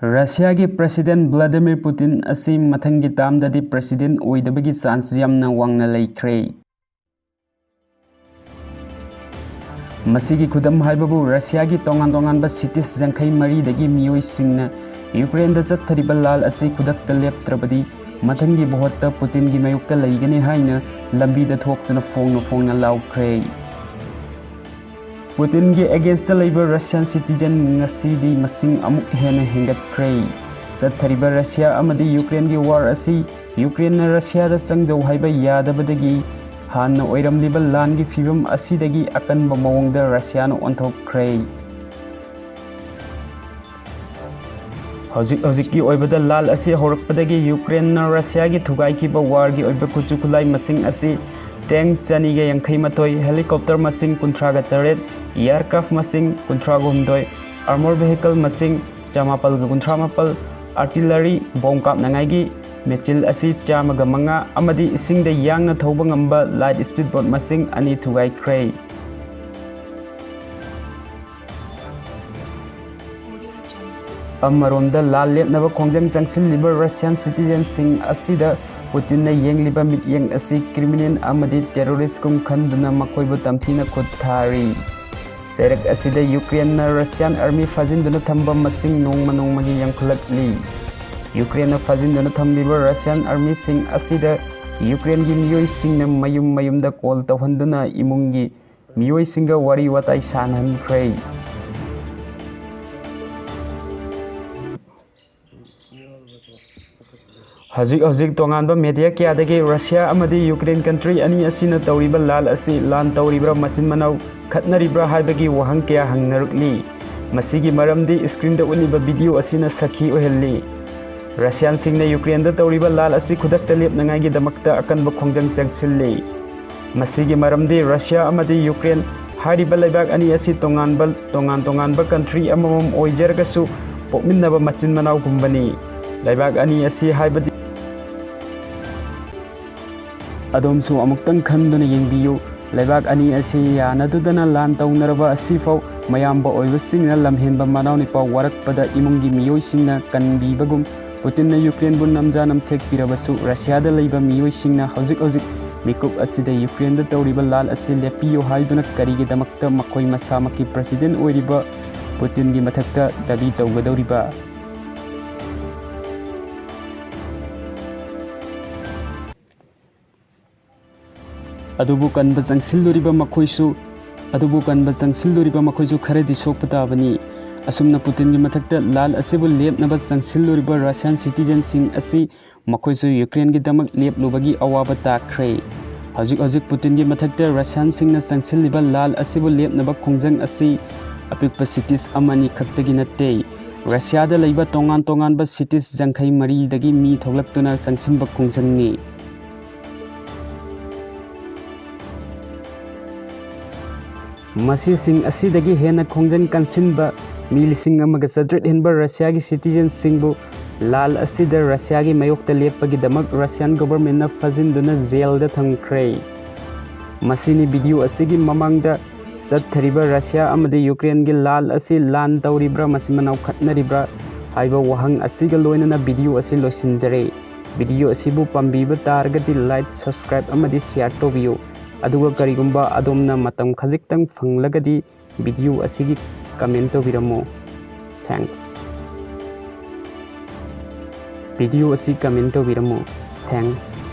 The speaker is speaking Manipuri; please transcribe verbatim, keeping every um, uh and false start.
ꯔꯁꯤꯌꯥꯒꯤ ꯄ꯭ꯔꯦꯁꯤꯗꯦꯟ ꯚ꯭ꯂꯥꯗꯤꯃꯤꯔ ꯄꯨꯇꯤꯟ ꯑꯁꯤ ꯃꯊꯪꯒꯤ ꯇꯥꯝꯗꯗꯤ ꯄ꯭ꯔꯦꯁꯤꯗꯦꯟ ꯑꯣꯏꯗꯕꯒꯤ ꯆꯥꯟꯁ ꯌꯥꯝꯅ ꯋꯥꯡꯅ ꯂꯩꯈ꯭ꯔꯦ꯫ ꯃꯁꯤꯒꯤ ꯈꯨꯗꯝ ꯍꯥꯏꯕꯕꯨ ꯔꯁꯤꯌꯥꯒꯤ ꯇꯣꯉꯥꯟ ꯇꯣꯉꯥꯟꯕ ꯁꯤꯇꯤꯁ ꯌꯥꯡꯈꯩ ꯃꯔꯤꯗꯒꯤ ꯃꯤꯑꯣꯏꯁꯤꯡꯅ ꯌꯨꯀ꯭ꯔꯦꯟꯗ ꯆꯠꯊꯔꯤꯕ ꯂꯥꯜ ꯑꯁꯤ ꯈꯨꯗꯛꯇ ꯂꯦꯞꯇ꯭ꯔꯕꯗꯤ ꯃꯊꯪꯒꯤ ꯚꯣꯠꯇ ꯄꯨꯇꯤꯟꯒꯤ ꯃꯥꯌꯣꯛꯇ ꯂꯩꯒꯅꯤ ꯍꯥꯏꯅ ꯂꯝꯕꯤꯗ ꯊꯣꯛꯇꯨꯅ ꯐꯣꯡꯅ ꯐꯣꯡꯅ ꯂꯥꯎꯈ꯭ꯔꯦ꯫ ꯄꯨꯇꯤꯟꯒꯤ ꯑꯦꯒꯦꯟꯁꯇ ꯂꯩꯕ ꯔꯁꯤꯌꯥꯟ ꯁꯤꯇꯤꯖꯦꯟ ꯉꯁꯤꯗꯤ ꯃꯁꯤꯡ ꯑꯃꯨꯛ ꯍꯦꯟꯅ ꯍꯦꯟꯒꯠꯈ꯭ꯔꯦ꯫ ꯆꯠꯊꯔꯤꯕ ꯔꯁꯤꯌꯥ ꯑꯃꯗꯤ ꯌꯨꯀ꯭ꯔꯦꯟꯒꯤ ꯋꯥꯔ ꯑꯁꯤ ꯌꯨꯀ꯭ꯔꯦꯟꯅ ꯔꯁꯤꯌꯥꯗ ꯆꯪꯖꯧ ꯍꯥꯏꯕ ꯌꯥꯗꯕꯗꯒꯤ ꯍꯥꯟꯅ ꯑꯣꯏꯔꯝꯂꯤꯕ ꯂꯥꯟꯒꯤ ꯐꯤꯕꯝ ꯑꯁꯤꯗꯒꯤ ꯑꯀꯟꯕ ꯃꯑꯣꯡꯗ ꯔꯁꯤꯌꯥꯅ ꯑꯣꯟꯊꯣꯛꯈ꯭ꯔꯦ꯫ ꯍꯧꯖꯤꯛ ꯍꯧꯖꯤꯛꯀꯤ ꯑꯣꯏꯕꯗ ꯂꯥꯜ ꯑꯁꯤ ꯍꯧꯔꯛꯄꯗꯒꯤ ꯌꯨꯀ꯭ꯔꯦꯟꯅ ꯔꯁꯤꯌꯥꯒꯤ ꯊꯨꯒꯥꯏꯈꯤꯕ ꯋꯥꯔꯒꯤ ꯑꯣꯏꯕ ꯈꯨꯠꯁꯨ ꯈꯨꯠꯂꯥꯏ ꯃꯁꯤꯡ ꯑꯁꯤ ꯇꯦꯡ ꯆꯅꯤꯒ ꯌꯥꯡꯈꯩ ꯃꯥꯊꯣꯏ, ꯍꯦꯂꯤꯀꯣꯞꯇꯔ ꯃꯁꯤꯡ ꯀꯨꯟꯊ꯭ꯔꯥꯒ ꯇꯔꯦꯠ, ꯑꯦꯌꯔꯀ꯭ꯔꯥꯐ ꯃꯁꯤꯡ ꯀꯨꯟꯊ꯭ꯔꯥꯒ ꯍꯨꯝꯗꯣꯏ, ꯑꯥꯔꯃꯣꯔ ꯚꯦꯍꯤꯀꯜ ꯃꯁꯤꯡ ꯆꯃꯥꯄꯜꯒ ꯀꯨꯟꯊ꯭ꯔꯥ ꯃꯥꯄꯜ, ꯑꯥꯔꯇꯤꯂꯔꯤ ꯕꯣꯝ ꯀꯥꯞꯅꯉꯥꯏꯒꯤ ꯃꯦꯆꯤꯜ ꯑꯁꯤ ꯆꯥꯝꯃꯒ ꯃꯉꯥ ꯑꯃꯗꯤ ꯏꯁꯤꯡꯗ ꯌꯥꯡꯅ ꯊꯧꯕ ꯉꯝꯕ ꯂꯥꯏꯠ ꯁ꯭ꯄꯤꯠ ꯕꯣꯠ ꯃꯁꯤꯡ ꯑꯅꯤ ꯊꯨꯒꯥꯏꯈ꯭ꯔꯦ꯫ ꯑꯃꯔꯣꯝꯗ ꯂꯥꯜ ꯂꯦꯞꯅꯕ ꯈꯣꯡꯖꯪ ꯆꯪꯁꯤꯜꯂꯤꯕ ꯔꯁꯤꯌꯥꯟ ꯁꯤꯇꯤꯖꯦꯟꯁꯤꯡ ꯑꯁꯤꯗ ꯄꯨꯇꯤꯟꯅ ꯌꯦꯡꯂꯤꯕ ꯃꯤꯠꯌꯦꯡ ꯑꯁꯤ ꯀ꯭ꯔꯤꯃꯤꯅꯦꯜ ꯑꯃꯗꯤ ꯇꯦꯔꯣꯔꯤꯁ꯭ꯠꯀꯨꯝ ꯈꯟꯗꯨꯅ ꯃꯈꯣꯏꯕꯨ ꯇꯝꯊꯤꯅ ꯈꯨꯠ ꯊꯥꯔꯤ꯫ ꯆꯩꯔꯛ ꯑꯁꯤꯗ ꯌꯨꯀ꯭ꯔꯦꯟꯅ ꯔꯁꯤꯌꯥꯟ ꯑꯥꯔꯃꯤ ꯐꯥꯖꯤꯟꯗꯨꯅ ꯊꯝꯕ ꯃꯁꯤꯡ ꯅꯣꯡꯃ ꯅꯣꯡꯃꯒꯤ ꯌꯥꯝꯈꯠꯂꯛꯂꯤ꯫ ꯌꯨꯀ꯭ꯔꯦꯟꯅ ꯐꯥꯖꯤꯟꯗꯨꯅ ꯊꯝꯂꯤꯕ ꯔꯁꯤꯌꯥꯟ ꯑꯥꯔꯃꯤꯁꯤꯡ ꯑꯁꯤꯗ ꯌꯨꯀ꯭ꯔꯦꯟꯒꯤ ꯃꯤꯑꯣꯏꯁꯤꯡꯅ ꯃꯌꯨꯝ ꯃꯌꯨꯝꯗ ꯀꯣꯜ ꯇꯧꯍꯟꯗꯨꯅ ꯏꯃꯨꯡꯒꯤ ꯃꯤꯑꯣꯏꯁꯤꯡꯒ ꯋꯥꯔꯤ ꯋꯥꯇꯥꯏ ꯁꯥꯟꯅꯍꯟꯈ꯭ꯔꯦ꯫ ꯍꯧꯖꯤꯛ ꯍꯧꯖꯤꯛ ꯇꯣꯉꯥꯟꯕ ꯃꯦꯗꯤꯌꯥ ꯀꯌꯥꯗꯒꯤ ꯔꯁꯤꯌꯥ ꯑꯃꯗꯤ ꯌꯨꯀ꯭ꯔꯦꯟ ꯀꯟꯇ꯭ꯔꯤ ꯑꯅꯤ ꯑꯁꯤꯅ ꯇꯧꯔꯤꯕ ꯂꯥꯜ ꯑꯁꯤ ꯂꯥꯟ ꯇꯧꯔꯤꯕ꯭ꯔꯥ, ꯃꯆꯤꯟ ꯃꯅꯥꯎ ꯈꯠꯅꯔꯤꯕ꯭ꯔꯥ ꯍꯥꯏꯕꯒꯤ ꯋꯥꯍꯪ ꯀꯌꯥ ꯍꯪꯅꯔꯛꯂꯤ꯫ ꯃꯁꯤꯒꯤ ꯃꯔꯝꯗꯤ ꯁ꯭ꯀ꯭ꯔꯤꯟꯗ ꯎꯠꯂꯤꯕ ꯚꯤꯗꯤꯑꯣ ꯑꯁꯤꯅ ꯁꯥꯈꯤ ꯑꯣꯏꯍꯜꯂꯤ꯫ ꯔꯁꯤꯌꯥꯟꯁꯤꯡꯅ ꯌꯨꯀ꯭ꯔꯦꯟꯗ ꯇꯧꯔꯤꯕ ꯂꯥꯜ ꯑꯁꯤ ꯈꯨꯗꯛꯇ ꯂꯦꯞꯅꯉꯥꯏꯒꯤꯗꯃꯛꯇ ꯑꯀꯟꯕ ꯈꯣꯡꯖꯪ ꯆꯪꯁꯤꯜꯂꯤ꯫ ꯃꯁꯤꯒꯤ ꯃꯔꯝꯗꯤ ꯔꯁꯤꯌꯥ ꯑꯃꯗꯤ ꯌꯨꯀ꯭ꯔꯦꯟ ꯍꯥꯏꯔꯤꯕ ꯂꯩꯕꯥꯛ ꯑꯅꯤ ꯑꯁꯤ ꯇꯣꯉꯥꯟꯕ, ꯇꯣꯉꯥꯟ ꯇꯣꯉꯥꯟꯕ ꯀꯟꯇ꯭ꯔꯤ ꯑꯃꯃꯝ ꯑꯣꯏꯖꯔꯒꯁꯨ ꯄꯣꯛꯃꯤꯟꯅꯕ ꯃꯆꯤꯟ ꯃꯅꯥꯎꯒꯨꯝꯕꯅꯤ꯫ ꯂꯩꯕꯥꯛ ꯑꯅꯤ ꯑꯁꯤ ꯍꯥꯏꯕꯗꯤ ꯑꯗꯣꯝꯁꯨ ꯑꯃꯨꯛꯇꯪ ꯈꯟꯗꯨꯅ ꯌꯦꯡꯕꯤꯌꯨ꯫ ꯂꯩꯕꯥꯛ ꯑꯅꯤ ꯑꯁꯤ ꯌꯥꯅꯗꯨꯗꯅ ꯂꯥꯟ ꯇꯧꯅꯔꯕ ꯑꯁꯤꯐꯥꯎ ꯃꯌꯥꯝꯕ ꯑꯣꯏꯕꯁꯤꯡꯅ ꯂꯝꯍꯦꯟꯕ ꯃꯅꯥꯎꯅꯤꯄꯥ ꯋꯥꯔꯛꯄꯗ ꯏꯃꯨꯡꯒꯤ ꯃꯤꯑꯣꯏꯁꯤꯡꯅ ꯀꯟꯕꯤꯕꯒꯨꯝ ꯄꯨꯇꯤꯟꯅ ꯌꯨꯀ꯭ꯔꯦꯟꯕꯨ ꯅꯝꯖꯥ ꯅꯝꯊꯦꯛꯄꯤꯔꯕꯁꯨ ꯔꯁꯤꯌꯥꯗ ꯂꯩꯕ ꯃꯤꯑꯣꯏꯁꯤꯡꯅ ꯍꯧꯖꯤꯛ ꯍꯧꯖꯤꯛ ꯃꯤꯀꯨꯞ ꯑꯁꯤꯗ ꯌꯨꯀ꯭ꯔꯦꯟꯗ ꯇꯧꯔꯤꯕ ꯂꯥꯜ ꯑꯁꯤ ꯂꯦꯞꯄꯤꯌꯨ ꯍꯥꯏꯗꯨꯅ ꯀꯔꯤꯒꯤꯗꯃꯛꯇ ꯃꯈꯣꯏ ꯃꯁꯥꯃꯛꯀꯤ ꯄ꯭ꯔꯁꯤꯗꯦꯟ ꯑꯣꯏꯔꯤꯕ ꯄꯨꯇꯤꯟꯒꯤ ꯃꯊꯛꯇ ꯗꯥꯕꯤ ꯇꯧꯒꯗꯧꯔꯤꯕ? ꯑꯗꯨꯕꯨ ꯀꯟꯕ ꯆꯪꯁꯤꯜꯂꯨꯔꯤꯕ ꯃꯈꯣꯏꯁꯨ, ꯑꯗꯨꯕꯨ ꯀꯟꯕ ꯆꯪꯁꯤꯜꯂꯨꯔꯤꯕ ꯃꯈꯣꯏꯁꯨ ꯈꯔꯗꯤ ꯁꯣꯛꯄ ꯇꯥꯕꯅꯤ꯫ ꯑꯁꯨꯝꯅ ꯄꯨꯇꯤꯟꯒꯤ ꯃꯊꯛꯇ ꯂꯥꯜ ꯑꯁꯤꯕꯨ ꯂꯦꯞꯅꯕ ꯆꯪꯁꯤꯜꯂꯨꯔꯤꯕ ꯔꯁꯤꯌꯥꯟ ꯁꯤꯇꯤꯖꯦꯟꯁꯤꯡ ꯑꯁꯤ ꯃꯈꯣꯏꯁꯨ ꯌꯨꯀ꯭ꯔꯦꯟꯒꯤꯗꯃꯛ ꯂꯦꯞꯂꯨꯕꯒꯤ ꯑꯋꯥꯕ ꯇꯥꯈ꯭ꯔꯦ꯫ ꯍꯧꯖꯤꯛ ꯍꯧꯖꯤꯛ ꯄꯨꯇꯤꯟꯒꯤ ꯃꯊꯛꯇ ꯔꯁꯤꯌꯥꯟꯁꯤꯡꯅ ꯆꯪꯁꯤꯜꯂꯤꯕ ꯂꯥꯜ ꯑꯁꯤꯕꯨ ꯂꯦꯞꯅꯕ ꯈꯣꯡꯖꯪ ꯑꯁꯤ ꯑꯄꯤꯛꯄ ꯁꯤꯇꯤꯁ ꯑꯃꯅꯤ ꯈꯛꯇꯒꯤ ꯅꯠꯇꯦ꯫ ꯔꯁꯤꯌꯥꯗ ꯂꯩꯕ ꯇꯣꯉꯥꯟ ꯇꯣꯉꯥꯟꯕ ꯁꯤꯇꯤꯁ ꯌꯥꯡꯈꯩ ꯃꯔꯤꯗꯒꯤ ꯃꯤ ꯊꯣꯛꯂꯛꯇꯨꯅ ꯆꯪꯁꯤꯟꯕ ꯈꯣꯡꯖꯪꯅꯤ꯫ ꯃꯁꯤꯁꯤꯡ ꯑꯁꯤꯗꯒꯤ ꯍꯦꯟꯅ ꯈꯣꯡꯖꯪ ꯀꯟꯁꯤꯟꯕ ꯃꯤ ꯂꯤꯁꯤꯡ ꯑꯃꯒ ꯆꯥꯇ꯭ꯔꯦꯠ ꯍꯦꯟꯕ ꯔꯁꯤꯌꯥꯒꯤ ꯁꯤꯇꯤꯖꯦꯟꯁꯤꯡꯕꯨ ꯂꯥꯜ ꯑꯁꯤꯗ ꯔꯁꯤꯌꯥꯒꯤ ꯃꯥꯌꯣꯛꯇ ꯂꯦꯞꯄꯒꯤꯗꯃꯛ ꯔꯁꯤꯌꯥꯟ ꯒꯣꯚꯔꯟꯃꯦꯟꯠꯅ ꯐꯥꯖꯤꯟꯗꯨꯅ ꯖꯦꯜꯗ ꯊꯝꯈ꯭ꯔꯦ꯫ ꯃꯁꯤꯅꯤ ꯚꯤꯗꯤꯑꯣ ꯑꯁꯤꯒꯤ ꯃꯃꯥꯡꯗ ꯆꯠꯊꯔꯤꯕ ꯔꯁꯤꯌꯥ ꯑꯃꯗꯤ ꯌꯨꯀ꯭ꯔꯦꯟꯒꯤ ꯂꯥꯜ ꯑꯁꯤ ꯂꯥꯟ ꯇꯧꯔꯤꯕ꯭ꯔꯥ, ꯃꯆꯤꯟ ꯃꯅꯥꯎ ꯈꯠꯅꯔꯤꯕ꯭ꯔꯥ ꯍꯥꯏꯕ ꯋꯥꯍꯪ ꯑꯁꯤꯒ ꯂꯣꯏꯅꯅ ꯚꯤꯗꯤꯑꯣ ꯑꯁꯤ ꯂꯣꯏꯁꯤꯟꯖꯔꯦ꯫ ꯚꯤꯗꯤꯑꯣ ꯑꯁꯤꯕꯨ ꯄꯥꯝꯕꯤꯕ ꯇꯥꯔꯒꯗꯤ ꯂꯥꯏꯛ, ꯁꯕꯁꯀ꯭ꯔꯥꯏꯕ ꯑꯃꯗꯤ ꯁꯤꯌꯥꯔ ꯇꯧꯕꯤꯌꯨ꯫ ꯑꯗꯨꯒ ꯀꯔꯤꯒꯨꯝꯕ ꯑꯗꯣꯝꯅ ꯃꯇꯝ ꯈꯖꯤꯛꯇꯪ ꯐꯪꯂꯒꯗꯤ ꯚꯤꯗꯤꯑꯣ ꯑꯁꯤꯒꯤ ꯀꯃꯦꯟ ꯇꯧꯕꯤꯔꯝꯃꯨ꯫ ꯊꯦꯡꯛꯁ꯫ ꯚꯤꯗꯤꯑꯣ ꯑꯁꯤ ꯀꯃꯦꯟ ꯇꯧꯕꯤꯔꯝꯃꯨ꯫ ꯊꯦꯡꯛꯁ꯫